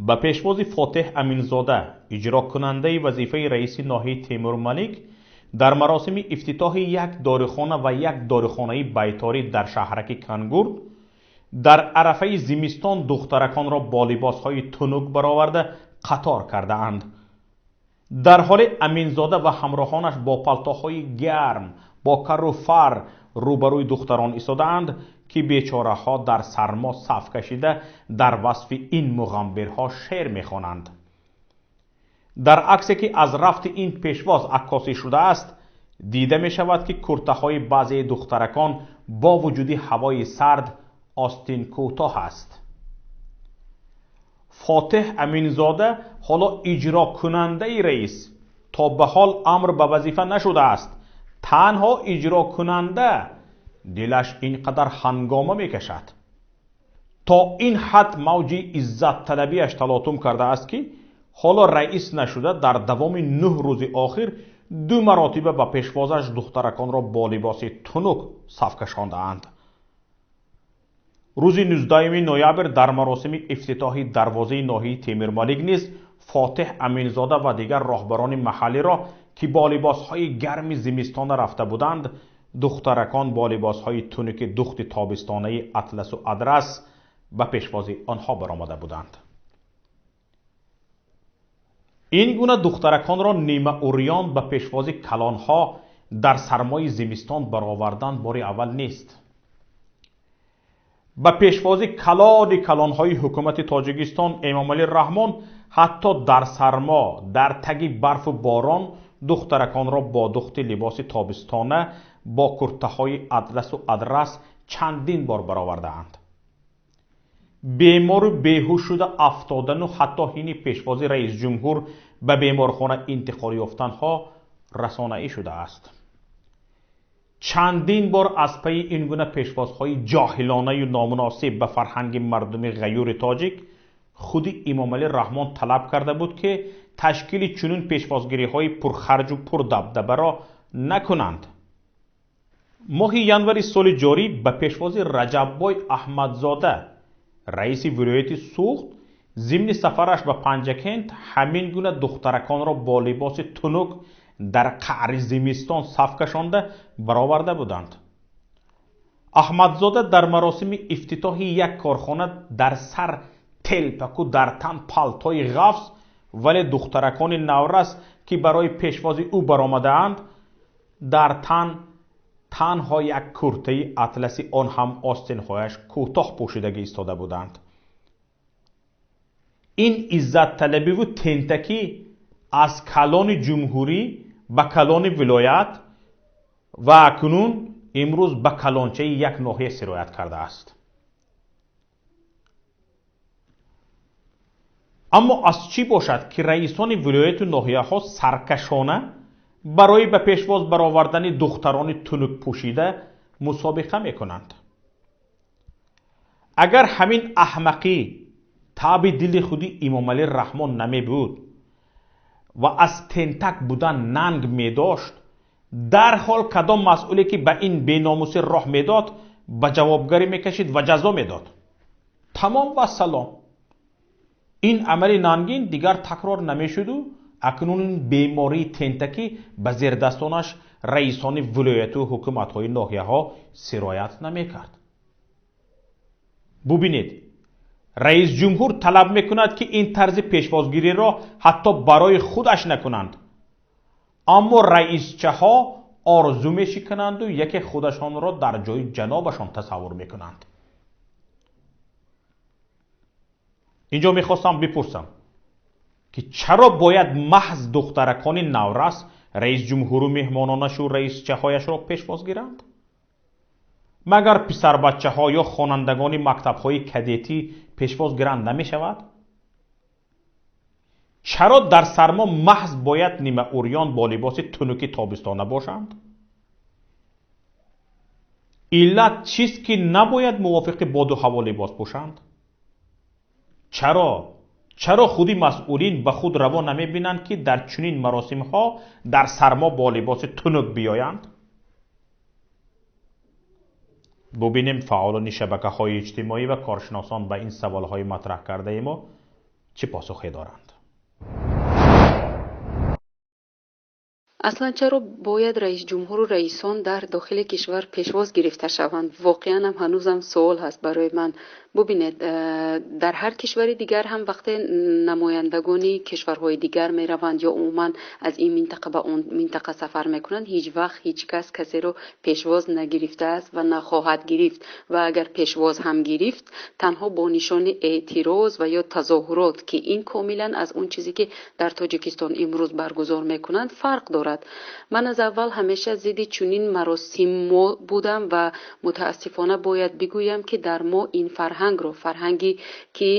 Ба пешвози Фотеҳ Аминзода, иҷрокунандаи вазифаи раиси ноҳияи Темурмалик, дар маросими ифтитоҳи як дорухона ва як дорухонаи байторӣ дар шаҳраки Кангурд дар арафаи зимистон духтараконро бо либосҳои тунук бароварда қатор кардаанд. Дар ҳоле Аминзода ва ҳамроҳонаш бо палтоҳои гарм, бо кару фар рӯбарӯи духтарон истодаанд, ки бечораҳо дар сармо саф кашида дар васфи ин муғамбирҳо шеър мехонанд. Дар аксе ки аз рафти ин пешвоз аккосӣ шудааст, дида мешавад, ки куртаҳои баъзеи духтаракон бо вуҷуди ҳавои сард остин кӯтоҳ аст. Фотеҳ Аминзода ҳоло иҷрокунандаи раис то ба ҳол амр ба вазифа нашудааст. Танҳо иҷрокунанда дилаш ин қадар ҳангома мекашад. То ин ҳад мавҷи иззатталабиаш талотум кардааст, ки ҳоло раис нашуда дар давоми 9 рӯзи охир 2 маротиба ба пешвозаш духтараконро бо либоси тунук саф кашондаанд. Рӯзи 19 ноябр дар маросими ифтитоҳи дарвозаи ноҳияи Темурмалик низ Фотеҳ Аминзода ва дигар роҳбарони маҳаллиро, ки бо либосҳои гарми зимистона рафта буданд, духтаракон бо либосҳои тунуки духти тобистонаи атласу адрас ба пешвози онҳо баромада буданд. Ин гуна духтараконро нимаурён ба пешвози калонҳо дар сармои зимистон баровардан бори аввал нест. Ба пешвози калони калонҳои ҳукумати Тоҷикистон Эмомалӣ Раҳмон ҳатто дар сармо, дар таги барфу борон духтараконро бо духти либоси тобистона бо куртаҳои атласу адрас чандин бор баровардаанд. Бемору беҳуш шуда афтодану ҳатто ҳини пешвози раисҷумҳур ба беморхона интиқол ёфтанҳо расонаӣ шудааст. Чандин бор аз пайи ин гуна пешвозҳои ҷоҳилонаю номуносиб ба фарҳанги мардуми ғаюри тоҷик худи Эмомалӣ Раҳмон талаб карда буд, ки ташкили чунин пешвозгириҳои пурхарҷу пурдабдабаро накунанд. Моҳи январи соли ҷорӣ ба пешвози Раҷаббой Аҳмадзода, раиси вилояти Суғд, зимни сафараш ба Панҷакент ҳамин гуна духтараконро бо либоси тунук дар қаъри зимистон саф кашонда бароварда буданд. Аҳмадзода дар маросими ифтитоҳи як корхона дар сар телпаку дар тан палтои ғафз, вале духтаракони наврас, ки барои пешвози ӯ баромадаанд, дар тан танҳо як куртаи атласи, он ҳам остинҳояш кӯтоҳ пӯшидагӣ истода буданд. Ин иззатталабиву тентакӣ аз калони ҷумҳурӣ ба калони вилоят ва акнун имрӯз ба калончаи як ноҳия сироят кардааст. Аммо аз чӣ бошад, ки раисони вилояту ноҳияҳо саркашона барои ба пешвоз баровардани духтарони тунук пӯшида мусобиқа мекунанд? Агар ҳамин аҳмақӣ таъби дили худи Эмомалӣ Раҳмон намебуд ва аз тентак будан нанг медошт, дарҳол кадом масъуле, ки ба ин беномусӣ роҳ медод, ба ҷавобгарӣ мекашид ва ҷазо медод. Тамом ва салом. Ин амали нангин дигар такрор намешуду акнун ин бемории тентакӣ ба зердастонаш раисони вилояту ҳукуматҳои ноҳияҳо сироят намекард. Бубинед, раисҷумҳур талаб мекунад, ки ин тарзи пешвозгириро ҳатто барои худаш накунанд, аммо раисчаҳо орзу мешикананду яке худашонро дар ҷои ҷанобашон тасаввур мекунанд. Инҷо мехостам бипурсам, ки чаро бояд маҳз духтаракони наврас раисҷумҳуру меҳмононашу раисчаҳояшро пешвоз гиранд? Магар писарбачаҳо ё хонандагони мактабҳои кадетӣ пешвоз гиранд намешавад? Чаро дар сармо маҳз бояд нимаурён бо либоси тунуки тобистона бошанд? Иллат чист, ки набояд мувофиқи боду ҳаво либос пӯшанд? Чаро худи масъулин ба худ раво намебинанд, ки дар чунин маросимҳо дар сармо бо либоси тунук биёянд? Бубинем фаъолони шабакаҳои иҷтимоӣ ва коршиносон ба ин саволҳои матраҳ кардаи мо Чӣ посухе доранд? Аслан чаро бояд раисҷумҳуру раисон дар дохили кишвар пешвоз гирифта шаванд? Воқеан ҳам ҳанӯзам суол ҳаст барои ман. Бубинед, дар ҳар кишвари дигар ҳам вақте намояндагони кишварҳои дигар мераванд ё умуман аз ин минтақа ба он минтақа сафар мекунанд, ҳеҷ вақт ҳеҷ кас касеро пешвоз нагирифтааст ва нахоҳад гирифт, ва агар пешвоз ҳам гирифт, танҳо бо нишони эътироз ва ё тазоҳурот, ки ин комилан аз он чизе ки дар Тоҷикистон имрӯз баргузор мекунанд, фарқ дорад. Ман аз аввал ҳамеша зидди чунин маросимҳо будам ва мутаассифона бояд бигӯям, ки дар мо ин фарҳангро, фарҳанги ки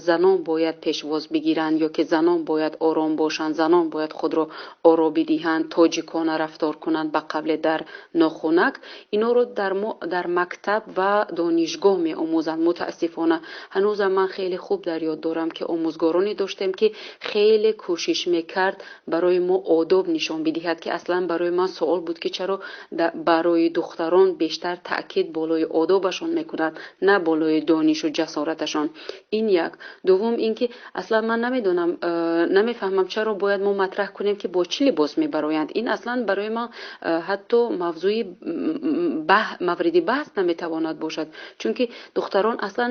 занон бояд пешвоз бигиранд ё ки занон бояд ором бошанд, занон бояд худро оро бидиҳанд, тоҷикона рафтор кунанд, ба қавле дар нохунак, инҳоро дар мо дар мактаб ва донишгоҳ меомӯзанд. Мутаассифона ҳанӯзам ман хеле хуб дар ёд дорам, ки омӯзгороне доштем, ки хеле кӯшиш мекард барои мо одоб нишон бидиҳад, ки аслан барои ман суол буд, ки чаро барои духтарон бештар таъкид болои одобашон мекунанд, на болои донишу ҷасораташон. Ин як. Дуввум ин ки аслан ман намедонам, намефаҳмам, чаро бояд мо матраҳ кунем, ки бо чӣ либос мебароянд. Ин аслан барои ман ҳатто мавзӯи мавриди баҳс наметавонад бошад, чунки духтарон аслан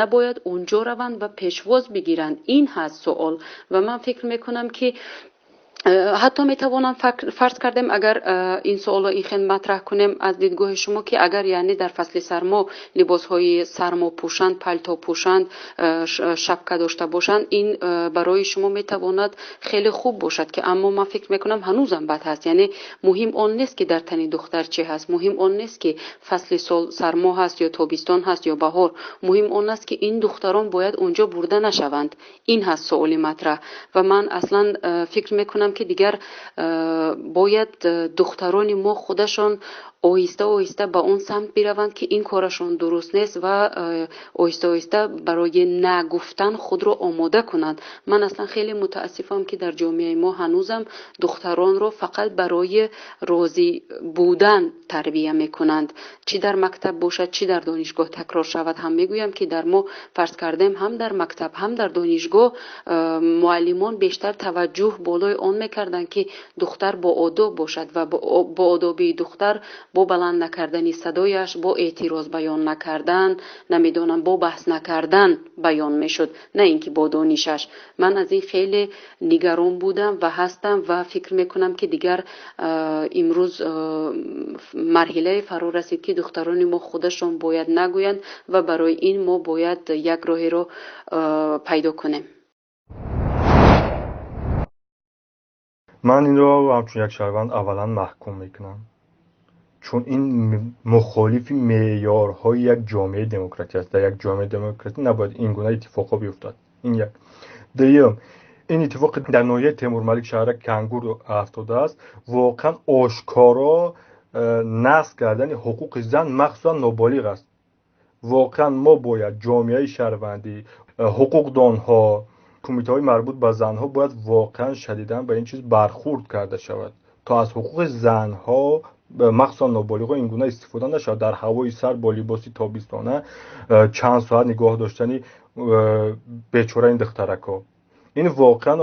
набояд унҷо раванд ва пешвоз бигиранд. Ин ҳаст суол. Ва ман фикр мекунам, ки ҳатто метавонам, фарз кардем, агар ин суолро ин хел матраҳ кунем аз дидгоҳи шумо, ки агар яъне дар фасли сармо либосҳои сармо пӯшанд, палто пӯшанд, шапка дошта бошанд, ин барои шумо метавонад хеле хуб бошад, ки аммо ман фикр мекунам, ҳанӯзам бад ҳаст. Яъне муҳим он нест, ки дар тани духтар чӣ ҳаст, муҳим он нест, ки фасли сол сармо ҳаст ё тобистон ҳаст ё баҳор. Муҳим он аст, ки ин духтарон бояд унҷо бурда нашаванд. Ин ҳаст суоли матраҳ. Ва ман аслан фикр мекунам, ки дигар бояд духтарони мо худашон оҳиста оҳиста ба он самт бираванд, ки ин корашон дуруст нест, ва оҳиста оҳиста барои на гуфтан худро омода кунанд. Ман аслан хеле мутаассифам, ки дар ҷомеаи мо ҳанӯзам духтаронро фақат барои розӣ будан тарбия мекунанд, чӣ дар мактаб бошад, чӣ дар донишгоҳ. Такрор шавад ҳам мегӯям, ки дар мо, фарз кардем, ҳам дар мактаб, ҳам дар донишгоҳ муаллимон бештар таваҷҷӯҳ болои он мекарданд, ки духтар боодоб бошад, ва боодобии духтар бо баланд накардани садояш, бо эътироз баён накардан, намедонам, бо баҳс накардан баён мешуд, на ин ки бо донишаш. Ман аз ин хеле нигарон будам ва ҳастам ва фикр мекунам, ки дигар имрӯз марҳилае фаро расид, ки духтарони мо худашон бояд нагӯянд ва барои ин мо бояд як роҳеро пайдо кунем. Ман инро ҳамчун як шаҳрванд аввалан маҳкум мекунам, чун ин мухолифи меъёрҳои як ҷомеаи демократӣ аст. Дар як ҷомеаи демократӣ набояд ин гуна иттифоқҳо биёфтад. Ин як. Дуюм, ин иттифоқи дар ноҳияи Темурмалик, шаҳраки Кангур афтодааст, воқеан ошкоро нақз кардани ҳуқуқи зан, махсусан ноболиғ аст. Воқеан мо бояд ҷомеаи шаҳрвандӣ, ҳуқуқдонҳо, кумитаҳои марбут ба занҳо бояд воқеан шадидан ба ин чиз бархурд карда шавад, то аз ҳуқуқи занҳо, махсусан ноболиғҳо, ин гуна истифода нашавад. Дар ҳавои сард бо либоси тобистона чанд соат нигоҳ доштани бечора ин духтаракҳо, ин воқеан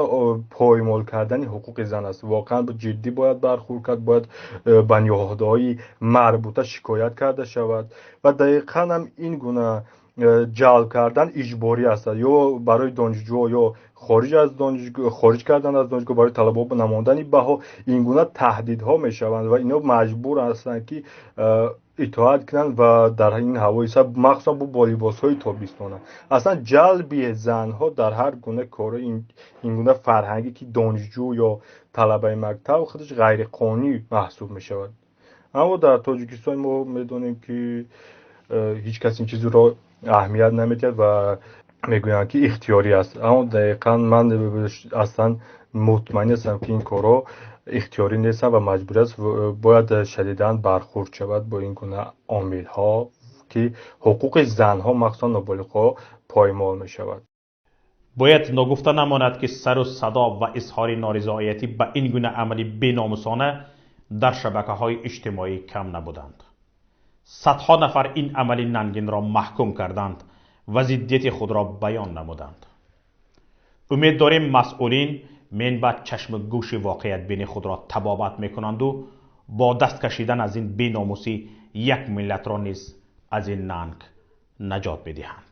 поймол кардани ҳуқуқи зан аст. Воқеан ҷиддӣ бояд бархурд кард, бояд ба ниҳодҳои марбута шикоят карда шавад. Ва дақиқан ҳам ин гуна ҷалб кардан иҷборӣ аст, ё барои донишҷӯ, ё хориҷ аз донишгоҳ, хориҷ кардан аз донишгоҳ, барои талабо намондани баҳо, ин гуна таҳдидҳо мешаванд ва инҳо маҷбур ҳастанд, ки итоат кунанд ва дар ин ҳавои сард, махсусан бо либосҳои тобистона. Аслан ҷалби занҳо дар ҳар гуна корҳо, ин гуна фарҳангӣ, ки донишҷӯ ё талабаи мактаб, худаш ғайриқонунӣ маҳсуб мешавад. Аммо дар Тоҷикистон мо медонем, ки ҳеҷ кас ин чизро аҳамият намедиҳад ва мегӯянд, ки ихтиёрӣ аст. Аммо дақиқан ман аслан мутмаин ҳастам, ки ин корҳо ихтиёрӣ нестанд ва маҷбурӣ аст. Бояд шадидан бархурд шавад бо ин гуна омилҳо, ки ҳуқуқи занҳо, махсусан ноболиғҳо, поймол мешавад. Бояд ногуфта намонад, ки сару садо ва изҳори норизоятӣ ба ин гуна амали беномусона дар шабакаҳои иҷтимоӣ кам набуданд. Садҳо нафар ин амали нангинро маҳкум карданд ва зиддияти худро баён намуданд. Умед дорем, масъулин минбаъд чашму гӯши воқеиятбини худро табобат мекунанду бо даст кашидан аз ин беномусӣ як миллатро низ аз ин нанг наҷот медиҳанд.